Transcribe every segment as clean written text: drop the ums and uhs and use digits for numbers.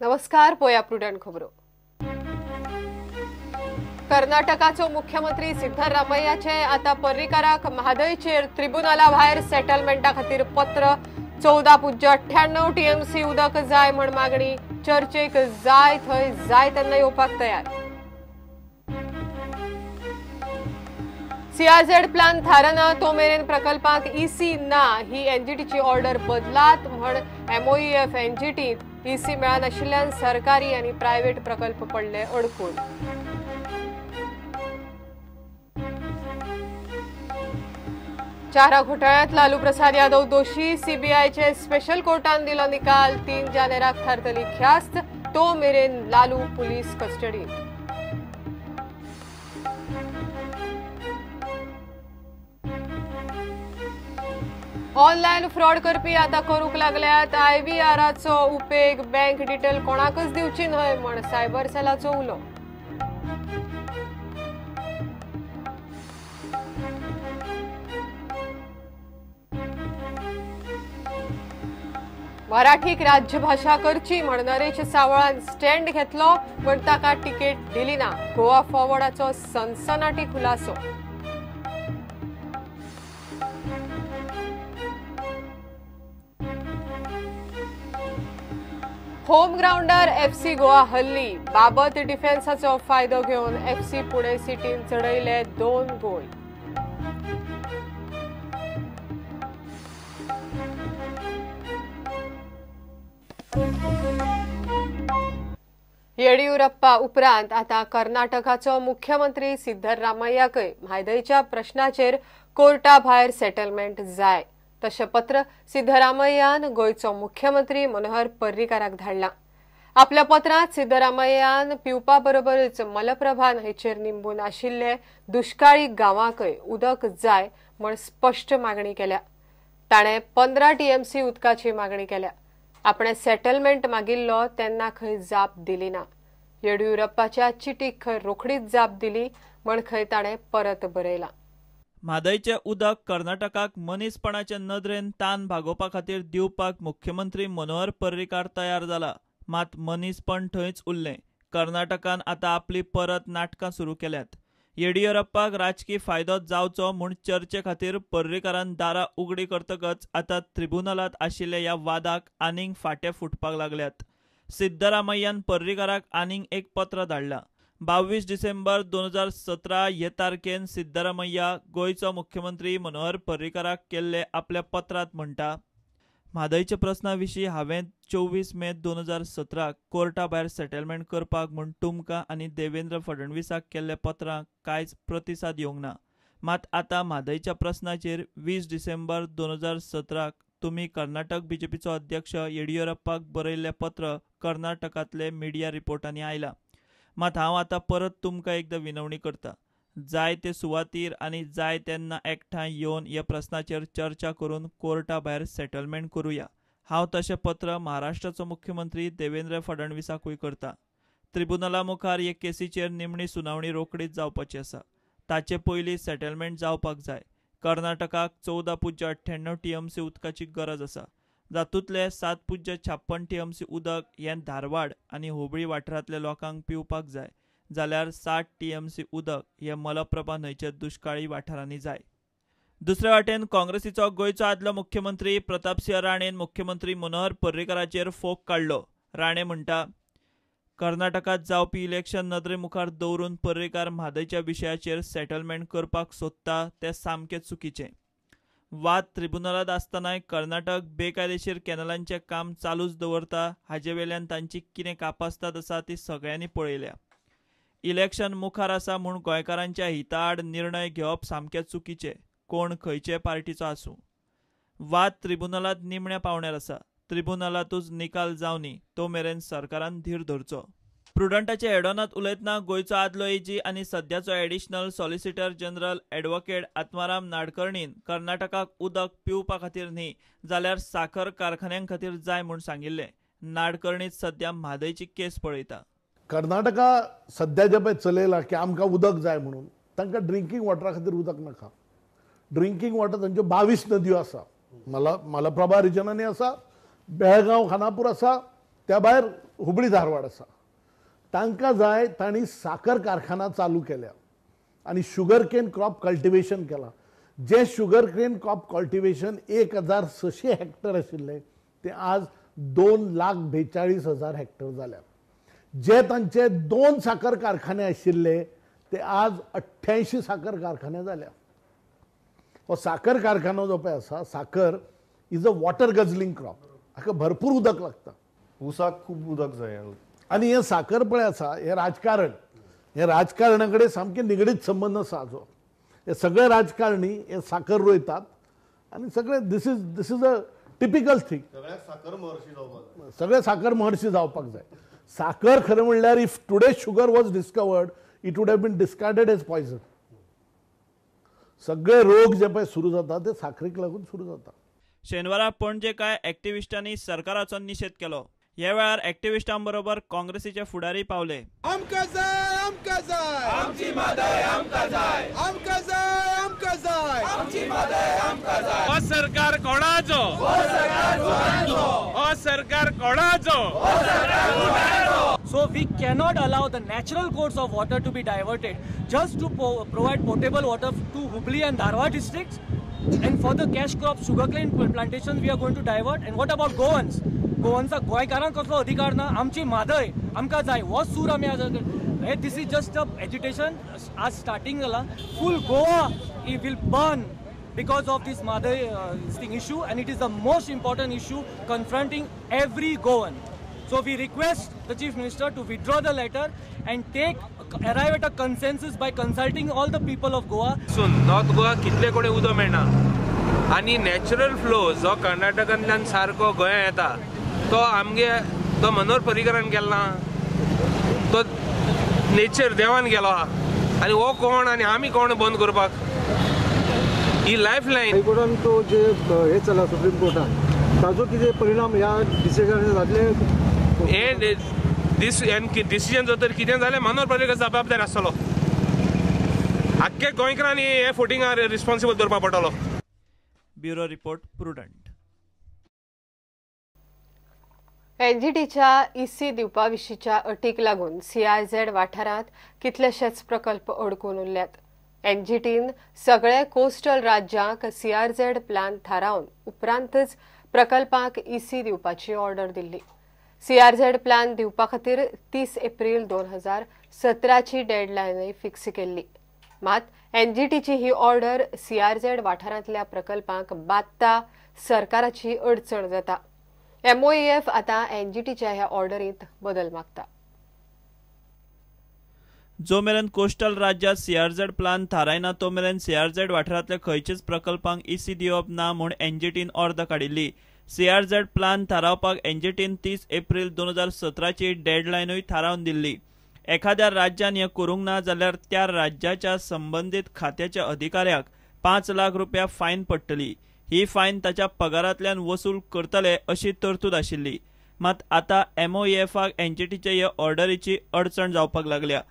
नमस्कार, पोया प्रुडंट खबरो। कर्नाटकाचो मुख्यमंत्री सिद्धरामय्याचे आता पर्रीकाराक म्हादयचेर त्रिबुनाला भायर सेटलमेंटा खातीर पत्र। 14.98 टीएमसी उदक जाय म्हण मागणी, चर्चेक जाय थंय जाय तेन्ना येवपाक तयार। सीआरझेड प्लान थारना तो मेरेन प्रकल्पाक ईसी ना ही एनजीटीची ऑर्डर बदलात म्हण एमओईएफ एनजीटी ईसी मेळनाशिल्ल्यान सरकारी आनी प्रायव्हेट प्रकल्प पडले अडकून। चारा घोटाळ्यात लालू प्रसाद यादव दोषी, सीबीआयचे स्पेशल कोर्टान दिलो निकाल। 3 जानेराक थारतली ख्यास्त, तो मेरेन लालू पुलीस कस्टडीत। ऑनलायन फ्रॉड करपी आता करूंक लागल्यात। आयव्हीआराचो उपेग बँक डिटेल कोणाकच दिवची न्हय म्हण सायबर सेलाचो उलो। मराठीक राज्यभाषा करची म्हण नरेश सावळान स्टँड घेतलो, पण ताका तिकेट दिली ना। गोवा फॉरवर्डाचो सनसनाटी खुलासो। होम ग्राउंडार एफसी गोवा हल्ली, बाबत डिफेन्साचो फायदो घेवन एफसी पुणे सिटीन चडयले 2 गोल। येडियुरप्पा उपरांत आता कर्नाटकाचो मुख्यमंत्री सिद्धरामय्याकय म्हादयच्या प्रश्नाचेर कोर्टा भायर सेटलमेंट जाय तशें पत्र सिद्धरामय्यान गोंयचो मुख्यमंत्री मनोहर पर्रीकाराक धाडलां। आपल्या पत्रांत सिद्धरामय्यान पिवपा बरोबरच मलप्रभा न्हंयचेर निंबून आशिल्ले दुष्काळी गांवांकय उदक जाय म्हण स्पश्ट मागणी केल्या। ताणें 15 टीएमसी उदकाची मागणी केल्या। आपणे सेटलमेंट मागिल्लो तेन्ना खंय जाप दिली ना। येडियुरप्पाच्या चिटीक खंय रोखडीच जाप दिली म्हण खंय ताणें परत बरयलां। म्हादयचें उदक कर्नाटकाक मनीसपणाचे नदरेन तान भागोवपा खातीर दिवपाक मुख्यमंत्री मनोहर पर्रीकार तयार जाला, मात मनीसपण थंयच उरलें। कर्नाटकान आतां आपली परत नाटकां सुरू केल्यात। येडियुरप्पाक राजकी फायदो जावचो म्हूण चर्चे खातीर पर्रीकारान दारां उगडी करतकच आतां त्रिबुनालांत आशिल्ल्या ह्या वादाक आनीक फांटे फुटपाक लागल्यात। सिद्धरामय्यान पर्रीकाराक आनीक एक पत्र धाडलां। 22 डिसेंबर 2017 हे तारखेन सिद्धरामय्या गोंयचो मुख्यमंत्री मनोहर पर्रीकाराक केल्ले आपल्या पत्रांत म्हणटा, म्हादयच्या प्रस्ना विशीं हांवें 24 मे 2017 कोर्टा भायर सेटलमेंट करपाक म्हूण तुमकां आनी देवेंद्र फडणवीसाक केल्ल्या पत्रांक कांयच प्रतिसाद येवंक ना। मात आतां म्हादयच्या प्रस्नाचेर 20 डिसेंबर 2017 तुमी कर्नाटक बीजेपीचो अध्यक्ष येडियुरप्पाक बरयल्लें पत्र कर्नाटकांतले मिडिया रिपोर्टांनी आयलां। मात हांव आतां परत तुमकां एकदां विनवणी करता, जाय ते सुवातीर आनी जाय तेन्ना एकठांय येवन ह्या प्रस्नाचेर चर्चा करून कोर्टा भायर सेटलमेंट करुया। हांव तशें पत्र महाराष्ट्राचो मुख्यमंत्री देवेंद्र फडणवीसाकूय करता। त्रिबुनाला मुखार हे केसीचेर निमणी सुनावणी रोखडीच जावपाची आसा, ताचे पयलीं सेटलमेंट जावपाक जाय। कर्नाटकाक 14.98 टीएमसी उदकाची गरज आसा, जातूंतले 7.56 टीएमसी उदक हें धारवाड आनी हुबळी वाठारांतल्या लोकांक पिवपाक जाय, जाल्यार 60 टीएमसी उदक हें मलप्रभा न्हंयच्या दुष्काळी वाठारांनी जाय। दुसरे वाटेन काँग्रेसीचो गोंयचो आदलो मुख्यमंत्री प्रतापसिंह राणेन मुख्यमंत्री मनोहर पर्रीकाराचेर फोग काडलो। राणे म्हणटा, कर्नाटकांत जावपी इलेक्शन नदरे मुखार दवरून पर्रीकार म्हादयच्या विशयाचेर सेटलमेंट करपाक सोदता तें सामकें चुकीचें। वाद त्रिबुनालांत आसतनाय कर्नाटक बेकायदेशीर कॅनलांचें काम चालूच दवरता, हाजे वेल्यान तांची कितें कापास्ताद आसा ती सगळ्यांनी पळयल्या। इलेक्शन मुखार आसा म्हूण गोंयकारांच्या हिता आड निर्णय घेवप सामकें चुकीचें, कोण खंयचे पार्टीचो आसूं। वाद त्रिबुनालांत निमण्या पावण्यार आसा, त्रिबुनालांतूच निकाल जावनी तो मेरेन सरकारान धीर धरचो। प्रुडंटाचे एडॉनांत उलयतना गोंयचो आदलो एजी आनी सद्याचो additional solicitor general advocate Atmaram नाडकर्णीन कर्नाटकाक उदक पिवपा खातीर न्ही जाल्यार साखर कारखान्यां खातीर जाय म्हूण सांगिल्लें। नाडकर्णीत सद्या म्हादयची केस पळयता। कर्नाटका सद्या जे पळय चलयलां की आमकां उदक जाय म्हणून, तांकां ड्रिंकींग वॉटरा खातीर उदक नाका। ड्रिंकींग वॉटर तांच्यो 22 नदयो आसा, मलप्रभा रिजनांनी आसा, बेळगांव खानापूर आसा, त्या भायर हुबळी धारवाड आसा तांकां जाय तांणी साकर कारखाना चालू केल्या आनी शुगर केन क्रॉप कल्टिवेशन केलां. जे sugar cane crop cultivation 1600 hectare आशिल्लें ते आज 2,42,000 हेक्टर जाल्या. जे तांचे 2 साकर कारखाने आशिल्ले ते आज 88 साकर कारखाने जाल्या. हो साकर कारखानो जो पळय आसा, साकर is a water guzzling crop, हाका भरपूर उदक लागता, ऊसाक खूब उदक जाय. आनी हें साकर पळय आसा, हें राजकारण, हें राजकारणा कडेन सामकें निगडीत संबंद आसा हाचो. हे सगळे राजकारणी हे साकर रोयतात आनी सगळे this is a typical thing. सगळे साकर महर्षी जावपाक जाय. साकर खरें म्हणल्यार if today sugar was discovered it would have been discarded as poison. सगळे रोग जे पळय सुरू जाता ते साकरीक लागून सुरू जाता. शेनवारा पणजे कांय एक्टिविस्टांनी सरकाराचो निशेध केलो. ह्या वेळार एक्टिविस्टां बरोबर काँग्रेसीचे फुडारी पावले. आमकां जाय, आमकां जाय, आमची म्हादय आमकां जाय, आमकां जाय, आमकां जाय, आमची म्हादय आमकां जाय. हो सरकार कोणाचो? हो सरकार कोणाचो? हो सरकार कोणाचो? हो सरकार कोणाचो? So we cannot allow the natural course of water to be diverted just to provide potable water to Hubli and Dharwad districts. And for the cash crop sugarcane plantations we are going to divert. And what about Goans? गोवन्साक गोंयकारांक कसलो अधिकार ना? आमची म्हादय आमकां जाय हो सूर आमी आज हे this is just a agitation आज स्टार्टींग जाला. Full Goa it will burn because of this Mhadei thing issue and it is the most important issue confronting every Goan. So we request the Chief Minister to withdraw the letter and arrive at a consensus by consulting all the people of Goa. Soon North Goa कितले कडेन उदक मेळना आनी natural flow जो कर्नाटकांतल्यान सारको गोंया येता तो आमगे तो मनोहर पर्रीकरान केला ना, तो नेचर देवान गेलो आनी हो कोण आनी आमी कोण बंद करपाक ही लायफ लायन. हायकोर्टान तो जे हे चला सुप्रीम कोर्टान ताजो कितें परिणाम ह्या डिसिजनार जातले? हे डिसिजन जर तर कितें जालें मनोहर पर्रीकर जबाबदार आसतलो. आख्खे गोंयकारांनी हे फोटिंगार रिस्पॉन्सिबल दवरपा पडटलो. Bureau report, Prudent. एनजीटीच्या EC दिवपा विशींच्या अटीक लागून सीआरझेड वाठारांत कितलेशेच प्रकल्प अडकून उरल्यात. एनजीटीन सगळे कोस्टल राज्यांक सीआरझेड प्लान थारावन उपरांतच प्रकल्पांक ईसी दिवपाची ऑर्डर दिल्ली. सीआरझेड प्लान दिवपा खातीर 30 एप्रील 2017ची डेडलायनय फिक्स केल्ली. मात एनजीटीची ही ऑर्डर सीआरझेड वाठारांतल्या प्रकल्पांक बादता, सरकाराची अडचण जाता. एमओएफ आता एनजीटीच्या ह्या ऑर्डरींत बदल मागता. जो मेरेन कोस्टल राज्यात सीआरझेड प्लान थारायना तो मेरेन सीआरझेड वाठारांतल्या खंयच्याच प्रकल्पांक ईसी दिवप ना म्हूण एनजीटीन ऑर्द काडिल्ली. सीआरझेड प्लान थारावपाक एनजीटीन 30 एप्रील 2017ची डेडलायनूय थारावन दिल्ली. एखाद्या राज्यान हें करूंक ना जाल्यार त्या राज्याच्या संबंदीत खात्याच्या अधिकाऱ्याक 5 लाख रुपया फायन पडटली. ही फायन ताच्या पगारांतल्यान वसूल करतले अशी तरतूद आशिल्ली. मात आतां एमओएफाक एनजीटीचे हे ऑर्डरीची अडचण जावपाक लागल्या.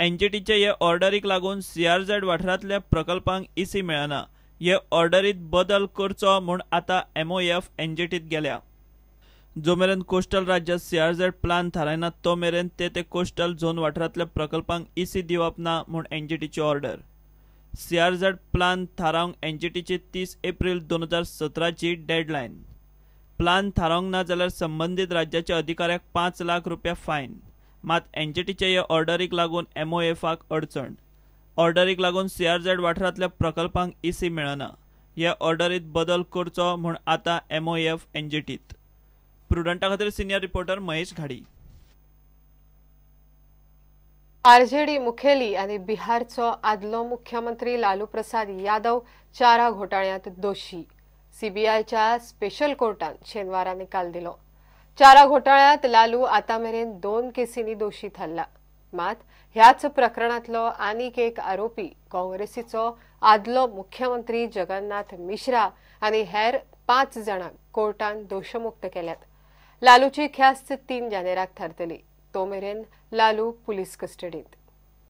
एनजीटीचे हे ऑर्डरीक लागून सीआरझेड वाठारांतल्या प्रकल्पांक ईसी मेळना. हे ऑर्डरीत बदल करचो म्हूण आतां एमओएफ एनजीटीत गेल्या. जो मेरेन कोस्टल राज्यात सीआरझेड प्लान थारायना तो मेरेन ते कोस्टल झोन वाठारांतल्या प्रकल्पांक ईसी दिवप ना म्हूण एनजीटीची ऑर्डर. सीआरझेड प्लान थारावंक एनजीटीची 30 एप्रील 2017ची डेडलायन. प्लान थारावंक ना जाल्यार संबंदीत राज्याच्या अधिकाऱ्याक 5 लाख रुपया फायन. मात एनजीटीचे हे ऑर्डरीक लागून एमओएफाक अडचण. ऑर्डरीक लागून सीआरझेड वाठारांतल्या प्रकल्पांक ईसी मेळना. हे ऑर्डरीत बदल करचो म्हूण आतां एमओएफ एनजीटीत. प्रुडंटा खातीर senior reporter Mahesh Ghadi. RJD मुखेली आनी बिहारचो आदलो मुख्यमंत्री लालू प्रसाद यादव 4 घोटाळ्यांत दोशी. सीबीआयच्या स्पेशल कोर्टान शेनवारा निकाल दिलो. 4 घोटाळ्यांत लालू आतां मेरेन 2 केसींनी दोशी थारला. मात ह्याच प्रकरणांतलो आनीक एक आरोपी काँग्रेसीचो आदलो मुख्यमंत्री जगन्नाथ मिश्रा आनी हेर 5 जाणांक कोर्टान दोशमुक्त केल्यात. लालूची ख्यास्त 3 जानेराक थारतली. तो मेरेन लालू पुलीस कस्टडीत.